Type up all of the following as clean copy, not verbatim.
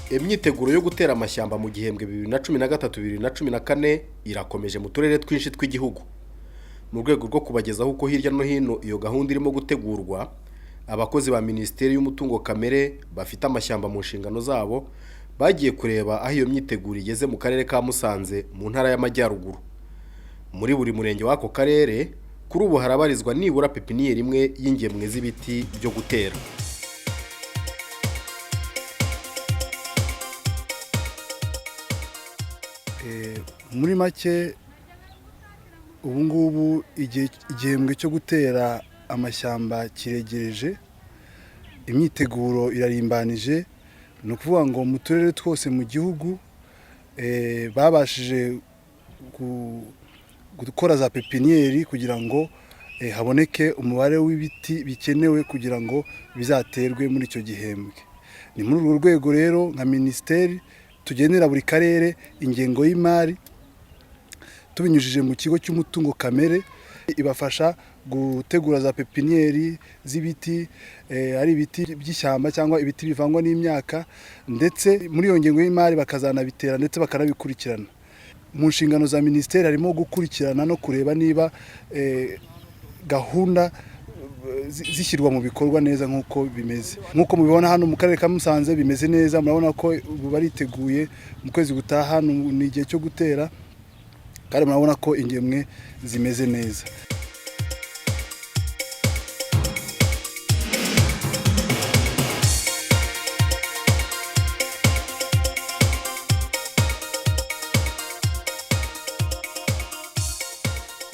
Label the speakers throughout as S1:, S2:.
S1: Imyiteguro yo gutera amashyamba mu gihembwe 2013 2014 irakomeje mu turere twinshi tw'igihugu. Mu rwego rwo kubagezaho uko hirya no hino iyo gahunda irimo gutegurwa, abakozi ba Minisiteri y'Umutungo Kamere bafite amashyamba mu nshingano zabo bagiye kureba aho iyo myiteguro igeze mu karere ka Musanze mu ntara y'Amajyaruguru. Muri buri murenge w'ako karere kuri ubu harabarizwa nibura pepiniyeri imwe y'ingemwe z'ibiti byo gutera.
S2: Muri make ubu ngubu igihembwe cyo gutera amashyamba kiregereje, imyiteguro irarimbanije. Ni ukuvuga ngo mu turere twose mu gihugu babashije gukora za pepiniyeri kugira ngo haboneke umubare w'ibiti bikenewe kugira ngo bizaterwe muri icyo gihembwe. Ni muri urwo rwego rero nka minisiteri tugenera buri karere ingengo y'imari tubinyujije mu kigo cy'umutungo kamere, ibafasha gutegura za pepiniyeri z'ibiti, ari ibiti by'ishyamba cyangwa ibiti bivangwa n'imyaka, ndetse muri iyo ngengo y'imari bakazanabitera ndetse bakanabikurikirana. Mu nshingano za minisiteri harimo gukurikirana no kureba niba gahunda zishyirwa mu bikorwa neza nk'uko bimeze. Nk'uko mubibona hano mu karere ka Musanze bimeze neza, murabona ko ubu bariteguye, mu kwezi gutaha ni igihe cyo gutera, kandi murabona ko ingemwe zimeze neza.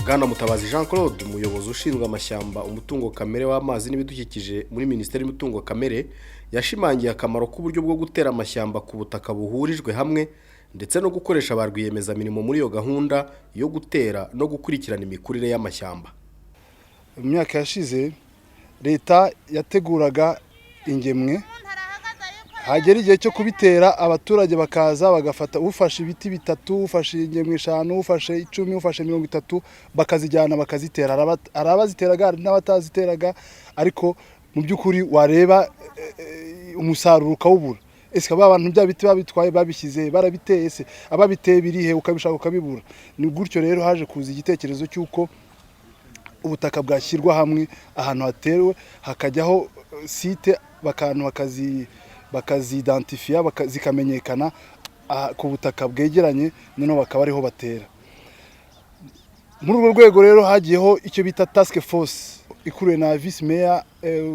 S1: Bwana Mutabazi Jean Claude, umuyobozi ushinzwe amashyamba, umutungo kamere w'amazi n'ibidukikije muri Minisiteri y'Umutungo Kamere, yashimangiye akamaro k'uburyo bwo gutera amashyamba ku butaka buhurijwe hamwe ndetse no gukoresha ba rwiyemezamirimo muri iyo gahunda yo gutera no gukurikirana imikurire y'amashyamba.
S2: Mu myaka yashize leta yateguraga ingemwe, hagera igihe cyo kubitera abaturage bakaza bagafata, ufashe ibiti bitatu, ufashe ingemwe 5, ufashe 10, ufashe 30, bakazijyana bakazitera. Hari abaziteraga hari n'abataziteraga, ariko mu by'ukuri wareba umusaruro ukawubura. Ese aba bantu bya biti babitwaye babishyize barabiteye se, ababiteye birihe? Ukabishaka ukabibura. Ni gutyo rero haje kuza igitekerezo cy'uko ubutaka bwashyirwa hamwe ahantu hatewe hakajyaho site, bakantu bakazidantifiya, zikamenyekana ku butaka bwegeranye, noneho bakaba ariho batera. Muri urwo rwego rero hagiyeho icyo bita task force ikuriwe na vice mayor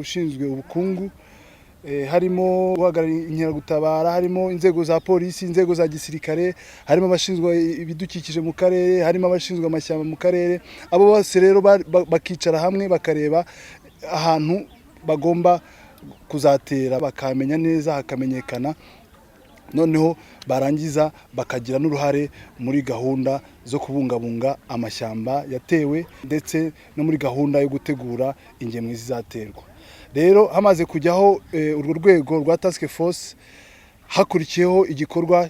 S2: ushinzwe ubukungu, harimo uhagarariye inkeragutabara, harimo inzego za polisi, inzego za gisirikare, harimo abashinzwe ibidukikije mu karere, harimo abashinzwe amashyamba mu karere. Abo bose rero bakicara hamwe bakareba ahantu bagomba kuzatera, bakamenya neza hakamenyekana, noneho barangiza bakagira n'uruhare muri gahunda zo kubungabunga amashyamba yatewe ndetse no muri gahunda yo gutegura ingemwe zizaterwa. Rero hamaze kujyaho urwo rwego rwa task force, hakurikiyeho igikorwa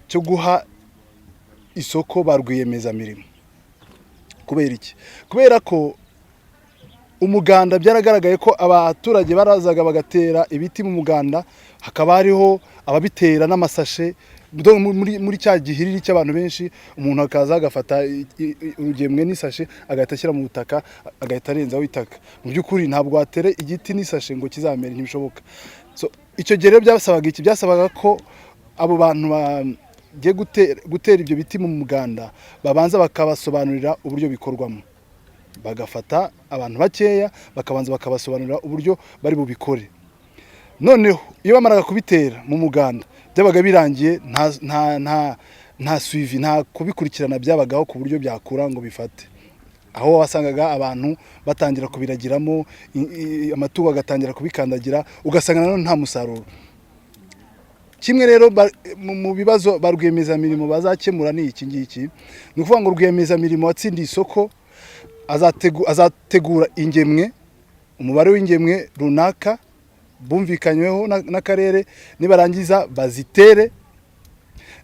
S2: cyo guha isoko ba rwiyemezamirimo. Kubera iki? Kubera ko umuganda byaragaragaye ko abaturage barazaga bagatera ibiti mu muganda, hakaba hariho ababitera n'amasashe muri cya gihiriri cy'abantu benshi, umuntu akaza agafata urugemwe n'isashe agahita ashyira mu butaka, agahita arenzaho itaka. Mu by'ukuri ntabwo watera igiti n'isashe ngo kizamere, ntibishoboka. Icyo gihe rero byasabaga iki? Byasabaga ko abo bantu bagiye gutera ibyo biti mu muganda babanza bakabasobanurira uburyo bikorwamo, bagafata abantu bakeya bakabanza bakabasobanurira uburyo bari bubikore. Noneho iyo bamaraga kubitera mu muganda byabaga birangiye, nta suivi, nta kubikurikirana byabagaho ku buryo byakura ngo bifate. Aho wasangaga abantu batangira kubiragiramo, amatungo agatangira kubikandagira, ugasanga nanone nta musaruro. Kimwe rero mu bibazo ba rwiyemezamirimo bazakemura ni iki ngiki. Ni ukuvuga ngo rwiyemezamirimo watsindiye isoko azategura ingemwe, umubare w'ingemwe runaka bumvikanyweho n'akarere, nibarangiza bazitere,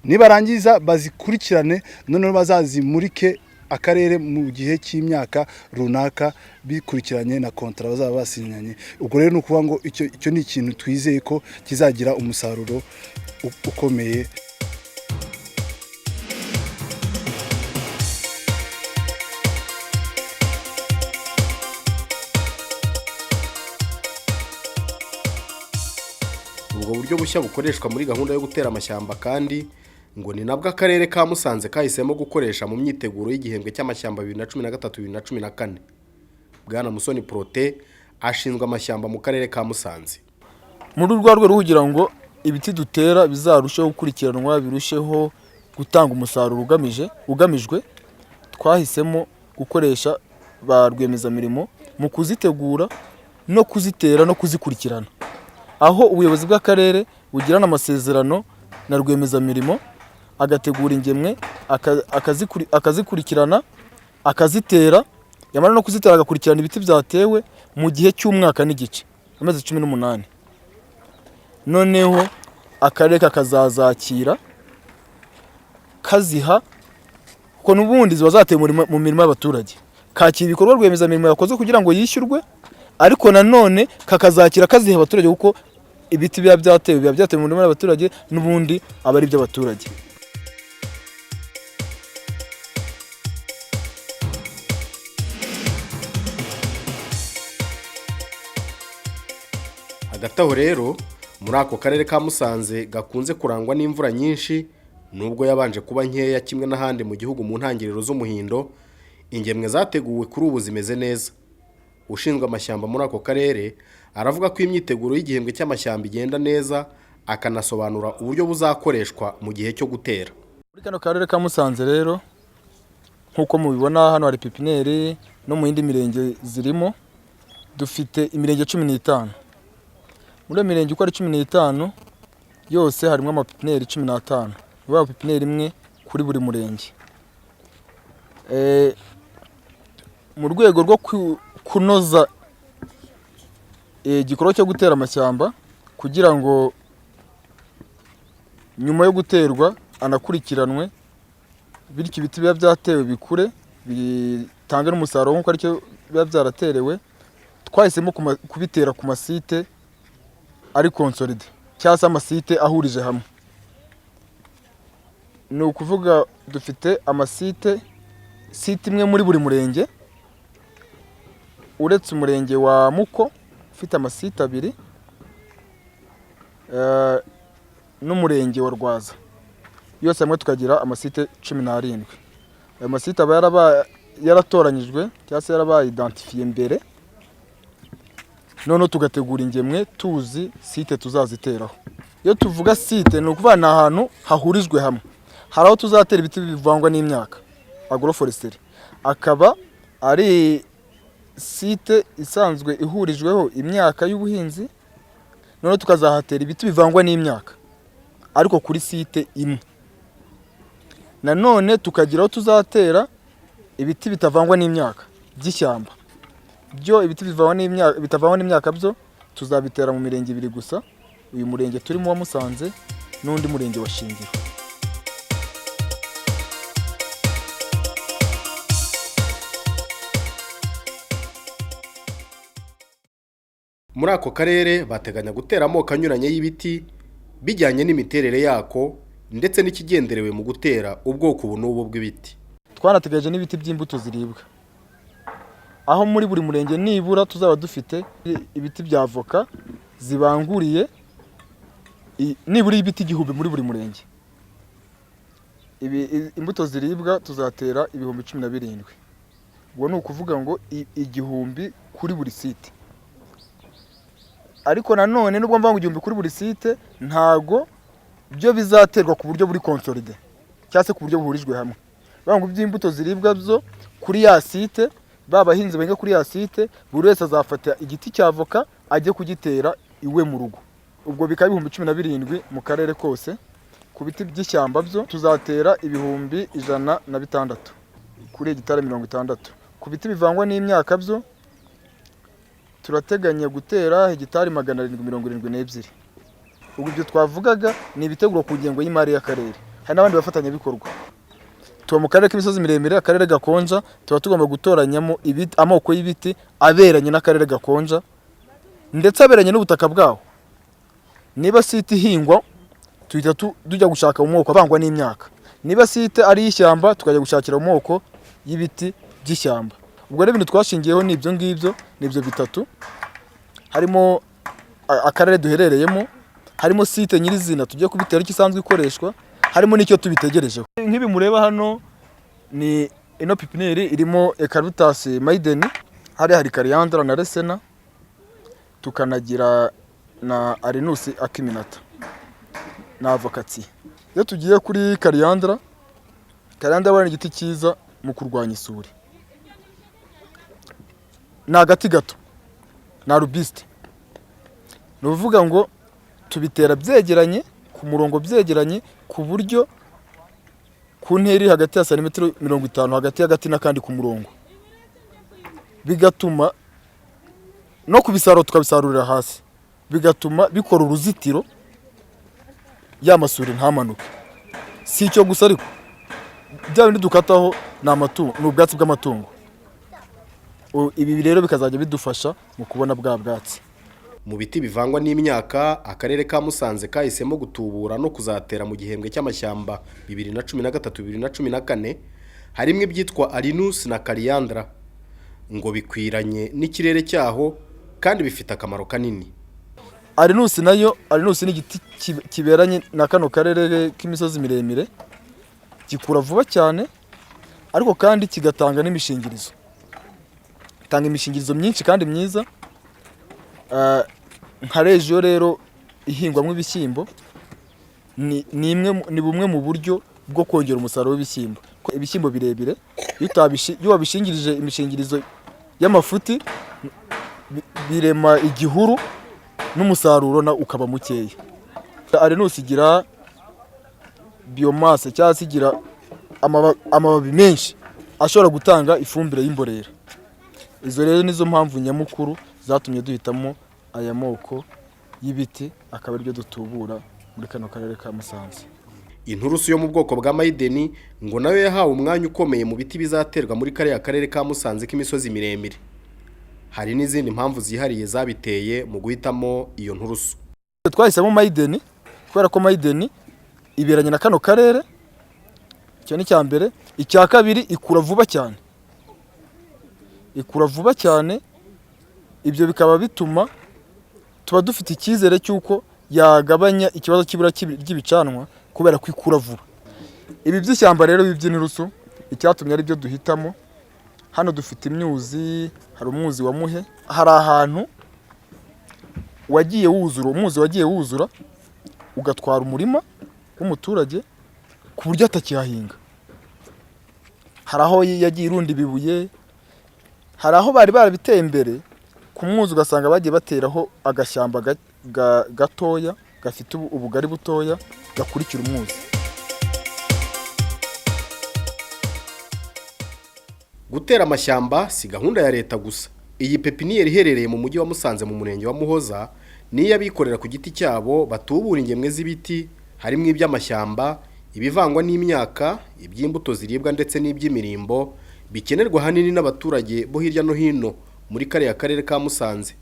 S2: nibarangiza bazikurikirane, noneho bazazimurike akarere mu gihe cy'imyaka runaka, bikurikiranye na contrat bazaba basinyanye. Ubwo rero ni ukuvuga ngo icyo ni ikintu twizeye ko kizagira umusaruro ukomeye.
S1: Ubwo buryo bushya bukoreshwa muri gahunda yo gutera amashyamba kandi ngo ni nabwo akarere ka Musanze kahisemo gukoresha mu myiteguro y'igihembwe cy'amashyamba 2013 2014. Bwana Musoni Protais ashinzwe amashyamba mu karere ka Musanze.
S3: Muri rwa rwego rwo kugira ngo ibiti dutera bizarusheho gukurikiranwa, birusheho gutanga umusaruro ugamijwe, twahisemo gukoresha ba rwiyemezamirimo mu kuzitegura no kuzitera no kuzikurikirana, aho ubuyobozi bw'akarere bugirana amasezerano na rwiyemezamirimo, agategura ingemwe, akazikurikirana, akazitera, yamara no kuzitera agakurikirana ibiti byatewe mu gihe cy'umwaka n'igice, amezi 18. Noneho akarere kakazazakira kaziha, kuko n'ubundi ziba zatewe mu mirima y'abaturage, kakira ibikorwa rwiyemezamirimo yakoze kugira ngo yishyurwe, ariko nanone kakazakira kaziha abaturage, kuko ibiti biba byatewe mu mirima y'abaturage, n'ubundi aba ari iby'abaturage.
S1: Hagati aho rero, muri ako karere ka Musanze gakunze kurangwa n'imvura nyinshi, nubwo yabanje kuba nkeya kimwe n'ahandi mu gihugu mu ntangiriro z'umuhindo, ingemwe zateguwe kuri ubu zimeze neza. Ushinzwe amashyamba muri ako karere aravuga ko imyiteguro y'igihembwe cy'amashyamba igenda neza, akanasobanura uburyo buzakoreshwa mu gihe cyo gutera.
S3: Muri kano karere ka Musanze rero, nk'uko mubibona hano hari pépinière, no mu yindi mirenge zirimo. Dufite imirenge 15. Muri iyo mirenge uko ari 15 yose harimo amapépinière 15, ni ukuvuga pépinière imwe kuri buri murenge. Mu rwego rwo kunoza igikorwa cyo gutera amashyamba, kugira ngo nyuma yo guterwa anakurikiranwe, bityo ibiti biba byatewe bikure bitange n'umusaruro nk'uko aricyo biba byaraterewe, twahisemo kubitera ku masite ari consolidé, cyangwa se amasite ahurije hamwe. Ni ukuvuga dufite amasite, site imwe muri buri murenge, uretse umurenge wa Muko ufite amasite abiri, n'umurenge wa Rwaza, yose hamwe tukagira amasite 17. Ayo masite aba yaratoranyijwe cyangwa se yarabaye identifié mbere, noneho tugategura ingemwe tuzi site tuzaziteraho. Iyo tuvuga site, ni ukuvuga ni ahantu hahurijwe hamwe. Hari aho tuzatera ibiti bivangwa n'imyaka, agroforesterie, akaba ari site isanzwe ihurijweho imyaka y'ubuhinzi, noneho tukazahatera ibiti bivangwa n'imyaka ariko kuri site imwe. Nanone tukagira aho tuzatera ibiti bitavangwa n'imyaka by'ishyamba. Byo ibiti bivangwa n'imyaka, bitavangwa n'imyaka byo tuzabitera mu mirenge ibiri gusa, uyu murenge turimo wa Musanze n'undi murenge wa Shingiro.
S1: Muri ako karere bateganya gutera amoko anyuranye y'ibiti bijyanye n'imiterere yako ndetse n'ikigenderewe mu gutera ubwoko ubu n'ubu bw'ibiti.
S3: Twanategereje n'ibiti by'imbuto ziribwa, aho muri buri murenge nibura tuzaba dufite ibiti bya avoka zibanguriye, nibura ibiti 1000 muri buri murenge. Imbuto ziribwa tuzatera 17,000. Ubwo ni ukuvuga ngo 1000 kuri buri site. Ariko nanone nubwo mvuga ngo 1000 kuri buri site, ntago byo bizaterwa ku buryo buri consolidé cyangwa se ku buryo buhurijwe hamwe. Bavuga ngo iby'imbuto ziribwa byo kuri ya site, ba bahinzi bahinga kuri ya site, buri wese azafata igiti cya avoka ajye kugitera iwe mu rugo. Ubwo bikaba 17,000 mu karere kose. Ku biti by'ishyamba byo tuzatera 106,000 kuri hegitari 60. Ku biti bivangwa n'imyaka byo turateganya gutera hegitari 772. Ubwo ibyo twavugaga ni ibitegurwa ku ngengo y'imari y'akarere. Hari n'abandi bafatanyabikorwa. Tuba mu karere k'imisozi miremire, akarere gakonja, tuba tugomba gutoranyamo ibiti, amoko y'ibiti aberanye n'akarere gakonja ndetse aberanye n'ubutaka bwaho. Niba site ihingwa, tuhita tujya gushaka mu moko avangwa n'imyaka. Niba site ari iy'ishyamba, tukajya gushakira mu moko y'ibiti by'ishyamba. Ubwo rero ibintu twashingiyeho ni ibyo ngibyo, ni ibyo bitatu: harimo akarere duherereyemo, harimo site nyirizina tugiye kubitera icyo isanzwe ikoreshwa, harimo n'icyo tubitegerejeho. Nk'ibi mureba hano ni ino pépinière irimo Eucalyptus maiden, hari Calliandra na Leucaena, tukanagira na Alnus acuminata na Avocatier. Iyo tugiye kuri Calliandra, Calliandra ni igiti cyiza mu kurwanya isuri. Ni agati gato, ni arbuste, ni ukuvuga ngo tubitera byegeranye ku murongo, byegeranye ku buryo ku ntera iri hagati ya santimetero 50 hagati y'agati n'akandi ku murongo, bigatuma no kubisarura tukabisarurira hasi, bigatuma bikora uruzitiro, ya masuri ntamanuke. Si icyo gusa ariko, bya bindi dukataho ni amatungo, ni ubwatsi bw'amatungo. Ibi rero bikazajya bidufasha mu kubona bwa bwatsi.
S1: Mu biti bivangwa n'imyaka akarere ka Musanze kahisemo gutubura no kuzatera mu gihembwe cy'amashyamba 2013 2014, harimo ibyitwa Alnus na Calliandra. Ngo bikwiranye n'ikirere cyaho kandi bifite akamaro kanini.
S3: Alnus nayo, Alnus ni igiti kiberanye na kano karere k'imisozi miremire, gikura vuba cyane ariko kandi kigatanga n'imishingirizo, gitanga imishingirizo myinshi kandi myiza. Nka région rero ihingwamo ibishyimbo, ni bumwe mu buryo bwo kongera umusaruro w'ibishyimbo. Ko ibishyimbo birebire, iyo wabishingirije imishingirizo y'amafuti, birema igihuru n'umusaruro na ukaba mukeya. Alnus igira biomasse cyangwa se igira amababi menshi ashobora gutanga ifumbire y'imborera. Izo rero nizo mpamvu nyamukuru zatumye duhitamo aya moko y'ibiti, akaba aribyo dutubura muri kano karere ka Musanze.
S1: Inturusu yo mu bwoko bwa Maiden ngo nayo yahawe umwanya ukomeye mu biti bizaterwa muri kariya karere ka Musanze k'imisozi miremire. Hari n'izindi mpamvu zihariye zabiteye mu guhitamo iyo nturusu.
S3: Twahisemo Maiden kubera ko Maiden iberanye na kano karere, icyo ni icya mbere. Icya kabiri, ikura vuba cyane, ikura vuba cyane. Ibyo bikaba bituma tuba dufite icyizere cy'uko yagabanya ikibazo cy'ibura ry'ibicanwa kubera ko ikura vuba. Ibi by'ishyamba rero, ibi by'inturusu, icyatumye ari byo duhitamo, hano dufite imyuzi. Hari umwuzi wa Muhe, hari ahantu wagiye wuzura, umwuzi wagiye wuzura ugatwara umurima w'umuturage ku buryo atakihahinga. Hari aho yagiye irunda ibibuye, hari aho bari barabiteye imbere ku mwuzi, ugasanga bagiye bateraho agashyamba gatoya gafite ubugari butoya gakurikira umwuzi.
S1: Gutera amashyamba si gahunda ya leta gusa. Iyi pépinière iherereye mu mujyi wa Musanze mu murenge wa Muhoza ni iy'abikorera ku giti cyabo batubura ingemwe z'ibiti, harimo iby'amashyamba, ibivangwa n'imyaka, iby'imbuto ziribwa ndetse n'iby'imirimbo, bikenerwa ahanini n'abaturage bo hirya no hino muri kariya karere ka Musanze.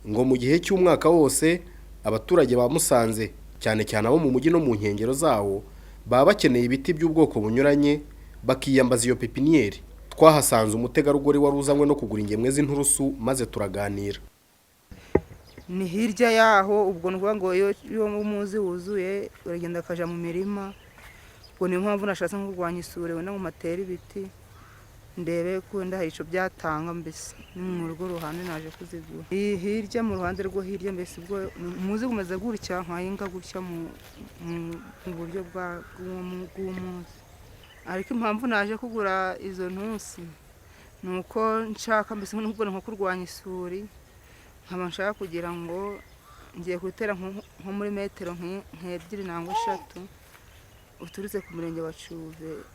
S1: Ngo mu gihe cy'umwaka wose abaturage ba Musanze, cyane cyane abo mu mujyi no mu nkengero zawo, baba bakeneye ibiti by'ubwoko bunyuranye, bakiyambaza iyo pépinière. Twahasanze umutegarugori wari uzanywe no kugura ingemwe z'inturusu maze turaganira.
S4: Ni hirya yaho. Ubwo ni ukuvuga ngo iyo umuzi wuzuye uragenda akajya mu mirima. Ubwo niyo mpamvu nashatse nko kurwanya isuri, wenda ngo matere ibiti, ndebe ko wenda hari icyo byatanga. Mbese ni mu rugo ruhande naje kuzigura. Iyi hirya, mu ruhande rwo hirya, mbese ubwo umuzi umeze gutya, nkahinga gutya mu buryo bw'umuzi. Ariko impamvu naje kugura izo ntusi ni uko nshaka mbese nubwo nko kurwanya isuri, nkaba nshaka kugira ngo ngiye gutera nko muri metero nk'ebyiri nangwa eshatu uturutse ku murenge wa Cyuve,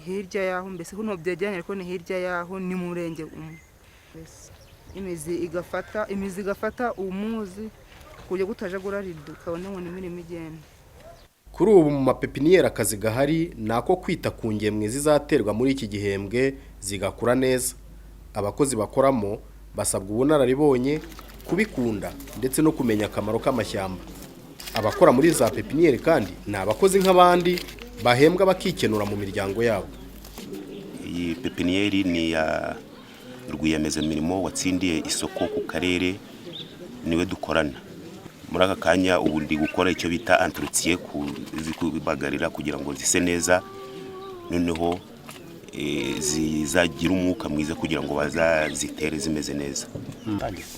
S4: hirya yaho. Mbese ko byegeranye ariko ni hirya yaho, ni mu murenge umwe. Mbese imizi igafata umuzi ku buryo gutaja gurariduka, ukabona ngo n'imirima igenda.
S1: Kuri ubu mu mapepiniyeri akazi gahari ni ako kwita ku ngemwe zizaterwa muri iki gihembwe zigakura neza. Abakozi bakoramo basabwa ubunararibonye, kubikunda ndetse no kumenya akamaro k'amashyamba. Abakora muri za pepiniyeri kandi ni abakozi nk'abandi bahembwa bakikenura mu miryango yabo.
S5: Iyi pepiniyeri ni iya rwiyemezamirimo watsindiye isoko ku karere, niwe dukorana muri aka kanya. Ubu ndi gukora icyo bita entretien, kubagarira kugira ngo zise neza, noneho zizagire umwuka mwiza kugira ngo bazazitere zimeze neza.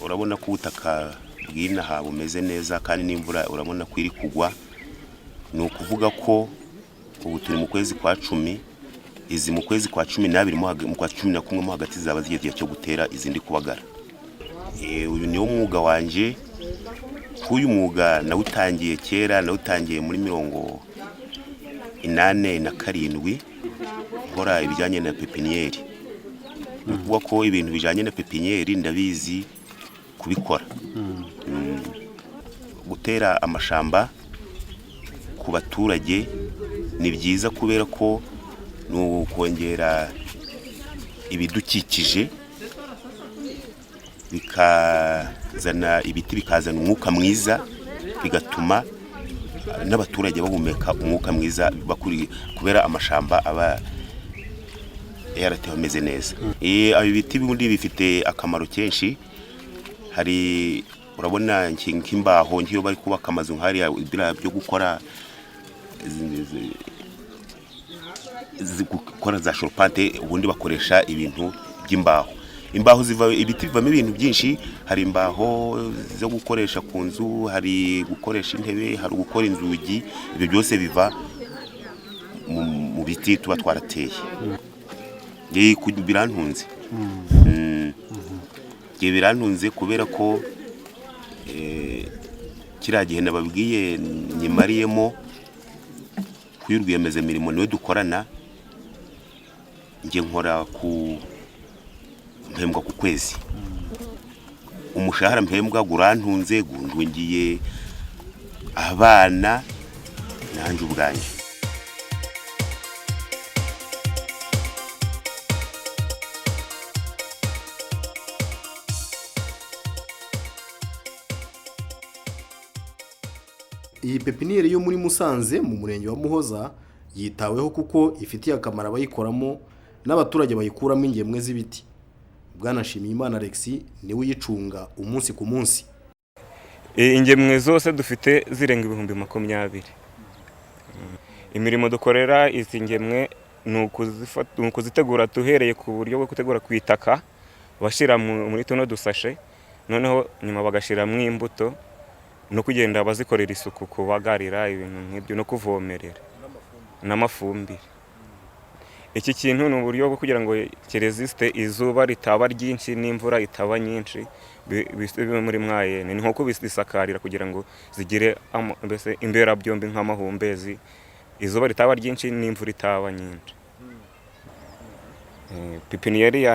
S5: Urabona ko ubutaka bw'inaha bumeze neza, kandi n'imvura urabona ko iri kugwa. Ni ukuvuga ko ubu turi mu kwezi kwa 10, izi mu kwezi kwa 12, mu kwa 11 mo hagati zaba zigeze igihe cyo gutera izindi, kubagara. Uyu niwo mwuga wanje. K'uyu mwuga nawutangiye kera, nawutangiye muri 87 nkora ibijyanye na pepiniyeri. Ni ukuvuga ko ibintu bijyanye na pepiniyeri ndabizi kubikora. Gutera amashamba ku baturage ni byiza kubera ko ni ukongera ibidukikije, bikazana ibiti, bikazana umwuka mwiza, bigatuma n'abaturage bahumeka umwuka mwiza kubera amashamba aba yaratewe ameze neza. Ibi biti bundi bifite akamaro kenshi. Hari, urabona nk'imbaho, nk'iyo bari kubaka amazu nk'hariya, biriya byo gukora gukora za charpente, ubundi bakoresha ibintu by'imbaho. Imbaho ziva, ibiti bivamo ibintu byinshi. Hari imbaho zo gukoresha ku nzu, hari gukoresha intebe, hari gukora inzugi. Ibyo byose biva mu biti tuba twarateye. Birantunze. Njye birantunze kubera ko kiriya gihe nababwiye nyimariyemo kuri rwiyemezamirimo niwe dukorana. Njye nkora ku mpembwa ku kwezi. Umushahara mpembwa gurantunze, gundungiye abana nanjye ubwanjye.
S1: Iyi pepiniyeri yo muri Musanze mu murenge wa Muhoza yitaweho kuko ifitiye akamaro abayikoramo n'abaturage bayikuramo ingemwe z'ibiti. Bwana Nshimiyimana Alexis niwe uyicunga umunsi ku munsi.
S6: Ingemwe zose dufite zirenga 20,000. Imirimo dukorera izi ngemwe ni ukuzitegura duhereye ku buryo bwo gutegura ku itaka, bashyira muri tuno dusashe, noneho nyuma bagashyiramo imbuto, no kugenda bazikorera isuku, kubagarira, ibintu nk'ibyo, no kuvomerera n'amafumbire. Iki kintu ni uburyo bwo kugira ngo kirezisite izuba ritaba ryinshi n'imvura itaba nyinshi, bibe muri moyenne. Ni nko kubisakarira kugira ngo zigire mbese imberabyombi nk'amahumbezi, izuba ritaba ryinshi n'imvura itaba nyinshi. Pipiniyeri.